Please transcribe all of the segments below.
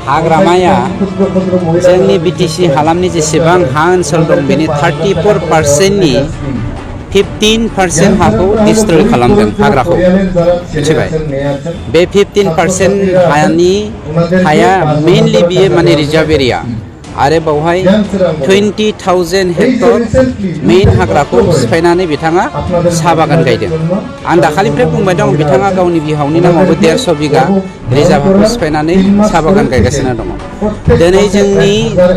हाग्रामाया जोंनि बिटिसि हालामनि जेसेबां हा ओनसोल दं बेनि 34%नि 15% हाखौ डिस्ट्रय खालामदों हाग्राखौ मिथिबाय बे 15% हाया मेनलि बियो माने रिजार्भ एरिया आरो बावहाय 20,000 हेक्टर मेन हाग्राखौ सिफायनानै बिथाङा साहा बागान गायदों आं दाखालिनिफ्राय बुंबाय दं बिथाङा गावनि बिहावनि नामावबो 150 बिगा रिजार्भ हाखौ सिफायनानै साहा बागान गायगासिनो दङ दिनै जोंनि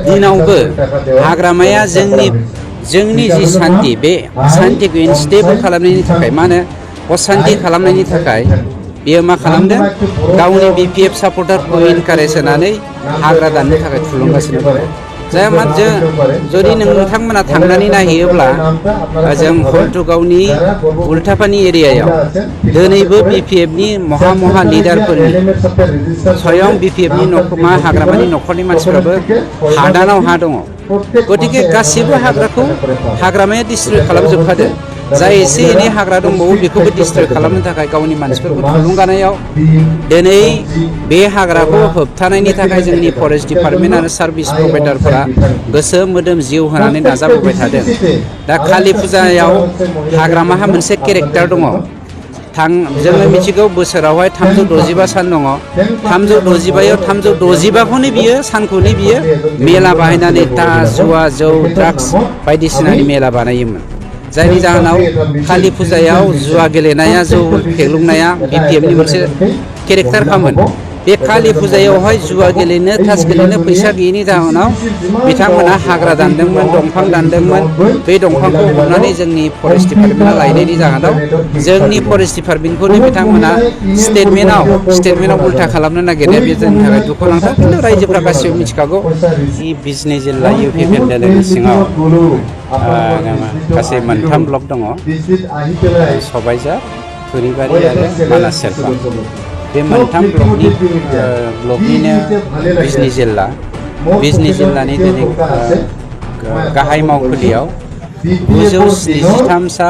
दिनावबो हाग्रामाया जोंनि जि सान्थि बे सान्थिखौ इनस्टेबल खालामनायनि थाखाय मा होनो असान्थि खालामनायनि थाखाय बियो मा खालामदों गावनि बिपिएफ सापर्टारखौ इनकारेज होनानै हाग्रा दाननो थाखाय थुलुंगासिनो दङ जाय जुदि नोंथांमोना थांनानै नायहैयोब्ला जों हल्टुगावनि उल्टापानि एरियायाव दिनैबो बिपिएफनि महा लिडारफोरनि स्वयं बिपिएफनि हाग्रामानि न'खरनि मानसिफ्राबो हादानाव हा दङ गतिके गासिबो हाग्राखौ हाग्रामाया डिस्ट्रय खालामजोबखादों जाय एसे एनै हाग्रा दंबावो बेखौबो डिस्ट्रय खालामनो थाखाय गावनि मानसिफोरखौ थुलुंगानायाव दिनै बे हाग्राखौ होबथानायनि थाखाय जोंनि फरेस्ट डिपार्टमेन्ट आरो सार्भिस प्रभाइडारफोरा गोसो मोदोम जिउ होनानै नाजाबोबाय थादों दा कालि फुजायाव हाग्रामाहा मोनसे केरेक्टार दङ जोङो मिथिगौ बोसोरावहाय 365 सान दङ 365खौनो बियो सानखौनो बियो मेला बाहायनानै जुवा जौ ड्राग्स बायदिसिनानि मेला बानायोमोन जायनि जाहोनाव कालि फुजायाव जुवा गेलेनाया जौ फेग्लुंनाया बिपिएफनि मोनसे केरेक्टार खामोन बे कालि फुजायावहाय जुवा गेलेनो तास गेलेनो फैसा गैयैनि जाहोनाव बिथांमोना हाग्रा दानदोंमोन दंफां दानदोंमोन बे दंफांखौ हमनानै जोंनि फरेस्ट डिपार्टमेन्टआ लायनायनि जाहोनाव जोंनि फरेस्ट डिपार्टमेन्टखौनो बिथांमोना स्टेटमेन्टआव उल्था खालामनो नागिरनाया बे जोंनि थाखाय दुखुनांथाव खिन्थु रायजोफ्रा गासिबो मिथिखागौ बिजनि जिल्ला इउपि बेंगलनि सिङाव गासै मोनथाम ब्लक दङ सबायझार थुरिबारि आरो मानास सेरफा बे मोनथाम ब्लकनिनो बिजनि जिल्लानि दिनै गाहाय मावखुलियाव 973 सा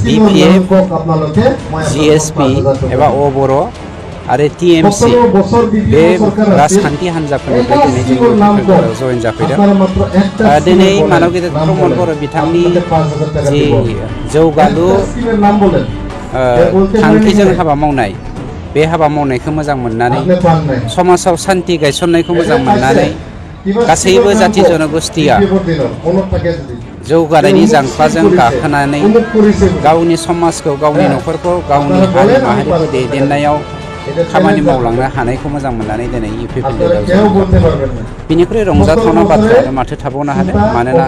बिपिएफ जिएसपि एबा अबर' आरो टिएमसि बे राजखान्थि हान्जाफोरनिफ्राय दिनै जोंनि जयेन जाफैदों दिनै मानव गेदेर प्रमद बर' बिथांनि जि जौगालु थांखिजों हाबा मावनाय बे हाबा मावनायखौ मोजां मोननानै समाजाव सान्थि गायसननायखौ मोजां मोननानै गासैबो जाथि जनगोष्ठिया जौगानायनि जांख्लाजों गाखोनानै गावनि समाजखौ गावनि न'खरखौ गावनि हारि माहारिखौ दैदेननायाव खामानि मावलांनो हानायखौ मोजां मोननानै दिनै इउपि बेंगलाव बिनिख्रुइ रंजाथावना बाथ्रा आरो माथो थाबावनो हादों मानोना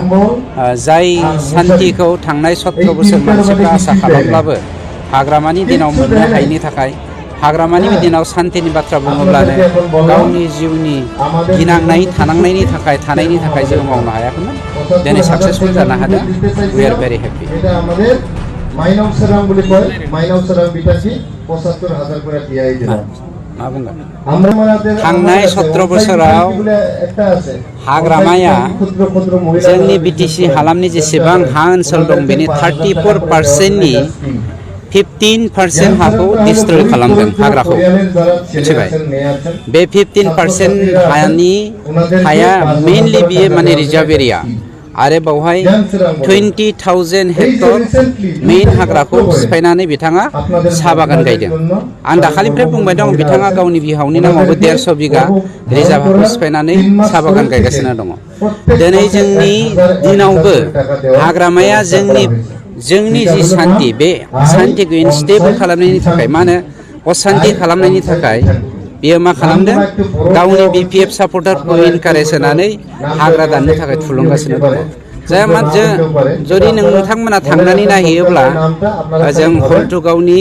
जाय सान्थिखौ थांनाय 17 बोसोर मानसिफ्रा आसा खालामब्लाबो हाग्रामानि दिनाव मोननो हायैनि थाखाय हाग्रामानि दिनाव सान्थिनि बाथ्रा बुङोब्लानो गावनि जिउनि गिनांनाय थानांनायनि थाखाय जों मावनो हायाखैमोन दिनै साक्सेसफुल जानो हादों वी आर भेरि हेपि थांनाय 17 बोसोराव हाग्रामाया जोंनि बिटिसि हालामनि जेसेबां हा ओनसोल दं बेनि 34%नि 15% हाखौ डिस्ट्रय खालामदों हाग्राखौ मिथिबाय बे 15% हाया मेनलि बियो माने रिजार्भ एरिया आरो बावहाय 20,000 हेक्टर मेन हाग्राखौ सिफायनानै बिथाङा साहा बागान गायदों आं दाखालिनिफ्राय बुंबाय दं बिथाङा गावनि बिहावनि नामावबो 150 बिगा रिजार्भ हाखौ सिफायनानै साहा बागान गायगासिनो दङ दिनै जोंनि दिनावबो हाग्रामाया जोंनि जि सान्थि बे सान्थिखौ इनस्टेबल खालामनायनि थाखाय मा होनो असान्थि खालामनायनि थाखाय बियो मा खालामदों गावनि बिपिएफ सापर्टारखौ इनकारेज होनानै हाग्रा दाननो थाखाय थुलुंगासिनो दङ जाय जुदि नोंथांमोना थांनानै नायहैयोब्ला जों हल्टुगावनि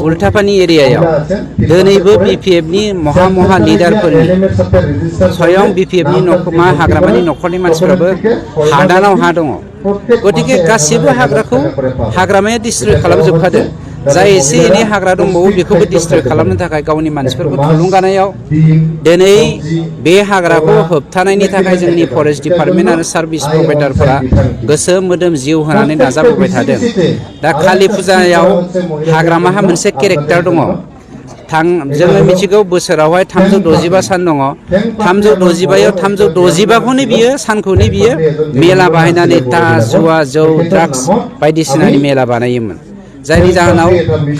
उल्टापानि एरियायाव दिनैबो बिपिएफनि महा लिडारफोरनि स्वयं बिपिएफनि हाग्रामानि न'खरनि मानसिफ्राबो हादानाव हा दङ गतिके गासिबो हाग्राखौ हाग्रामाया डिस्ट्रय खालामजोबखादों जाय एसे एनै हाग्रा दंबावो बेखौबो डिस्ट्रय खालामनो थाखाय गावनि मानसिफोरखौ थुलुंगानायाव दिनै बे हाग्राखौ होबथानायनि थाखाय जोंनि फरेस्ट डिपार्टमेन्ट आरो सार्भिस प्रभाइडारफोरा गोसो मोदोम जिउ होनानै नाजाबोबाय थादों दा कालि फुजायाव हाग्रामाहा मोनसे केरेक्टार दङ जोङो मिथिगौ बोसोरावहाय 365 सान दङ 365याव 365खौनो बियो सानखौनो बियो मेला बाहायनानै जुवा जौ ड्राग्स बायदिसिनानि मेला बानायोमोन जायनि जाहोनाव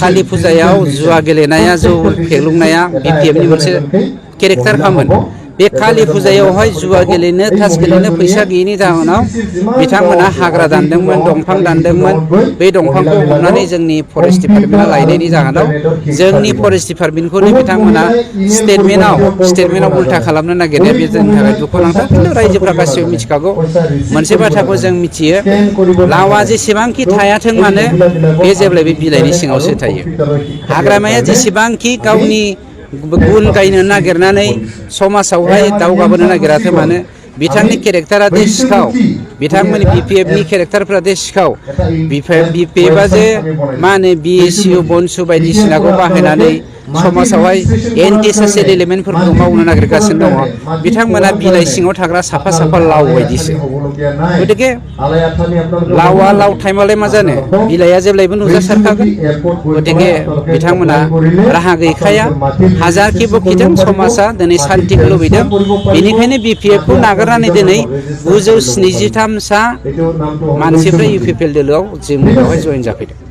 कालि फुजायाव जुवा गेलेनाया जौ फेग्लुंनाया BPFनि मोनसे केरेक्टार खामोन बे कालि फुजायावहाय जुवा गेलेनो तास गेलेनो फैसा गैयैनि जाहोनाव बिथांमोना हाग्रा दानदोंमोन दंफां दानदोंमोन बे दंफांखौ हमनानै जोंनि फरेस्ट डिपार्टमेन्टआ लायनायनि जाहोनाव जोंनि फरेस्ट डिपार्टमेन्टखौनो बिथांमोना स्टेटमेन्टआव उल्था खालामनो नागिरनाया बे जोंनि थाखाय दुखुनांथाव खिन्थु रायजोफ्रा गासिबो मिथिखागौ मोनसे बाथ्राखौ जों मिथियो लावा जेसेबांखि थायाथों मानो बे जेब्लायबो बिलाइनि सिङावसो थायो हाग्रामाया जेसेबांखि गावनि गुन गायनो नागिरनानै समाजावहाय दावगाबोनो नागिराथों मानो बिथांनि केरेक्टारा दे सिखाव बिथांमोननि BPFनि केरेक्टारफोरा दे सिखाव BPFआ जे मा होनो BSU बनसु बायदिसिनाखौ बाहायनानै समाजावहाय एन्टि ससियेल एलिमेन्टफोरखौ मावनो नागिरगासिनो दङ बिथांमोना बिलाइ सिङाव थाग्रा साफा साफा लाव बायदिसो गतिके लावा लाव टाइमावलाय मा जानो बिलाइआ जेब्लायबो नुजासारखागोन गतिके बिथांमोना राहा गैखाया हाजारखि बखिदों समाजा दिनै सान्तिखौ लुबैदों बेनिखायनो BPFखौ नागारनानै दिनै 973 सा मानसिफ्रा UPPL दोलोआव जों बेवहाय जयेन जाफैदों